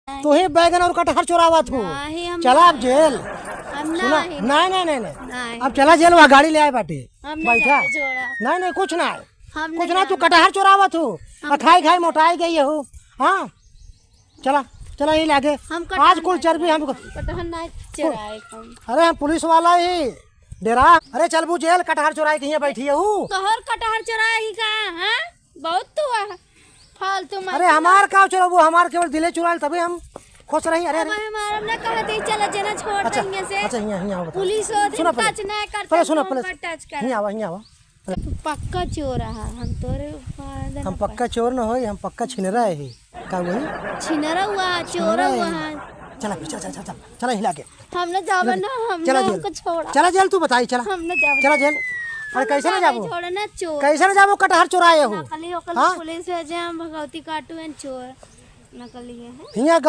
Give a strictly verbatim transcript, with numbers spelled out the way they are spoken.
तू ही बैगन और कटहर चुरावत हो। नहीं, हम चला अब नहीं। जेल। हम सुना? नहीं। नहीं, नहीं, नहीं, नहीं। नहीं। अब चला जेल, वहाँ गाड़ी ले आए बाटे। हम ना बैठा। जाए छोड़ा। नहीं, नहीं, कुछ ना है। हम कुछ ना ना, तू जाए। कटहर चुरावत हो। हम आ खाई खाई मोटाई गई हो। हाँ, चला, चला यही लागे। हम आज कटहर कुल ना चर्बी चुराए। हमको कटहर ना चुराए हम। अरे हम पुलिस वाला ही डेरा। अरे चलबू जेल, कटहर चुराए के यहाँ बैठी है हूँ। तोहर कटहर चुराए ही का, हाँ? बहुत तू आ, फालतू मत अरे बोल। हमार का चुराबू, हमार केवल दिले चुराए तभी हम खुश रही। अरे, अब अरे। हमार हम ना कहते ही चला जेना छोड़ अच्छा, देंगे से। अच्छा, हियाँ, हियाँ आओ, बताओ। पुलिस हो, सुना दिन पहले। टच ना करते, पहले सुना, हम पहले। पर टच कर। हियाँ आवा, हियाँ आवा। तू पक्का चोर रहा, हम तोरे फायदा हम ना पक्का चोर न होई, हम पक्का छिनरा है। का वही? छिनरा हुआ, चोर छिनरा हुआ है। है। चला, चला, चला, चला, चला, चला हिला के। हम ना जावे चला, ना, हम चला ना जेल। हमको छोड़ा। चला जेल, तू बताई, चला। हम ना जावे। चला जेल। अरे हम ना कैसे ना जावे, जाबो? छोड़ा ना चोर। कैसे ना जाबो, कटहर चोराए हो? नकली ओकली हाँ? पुलिस है जे हम भगवती काटू हैं चोर। नकली है। हियाँ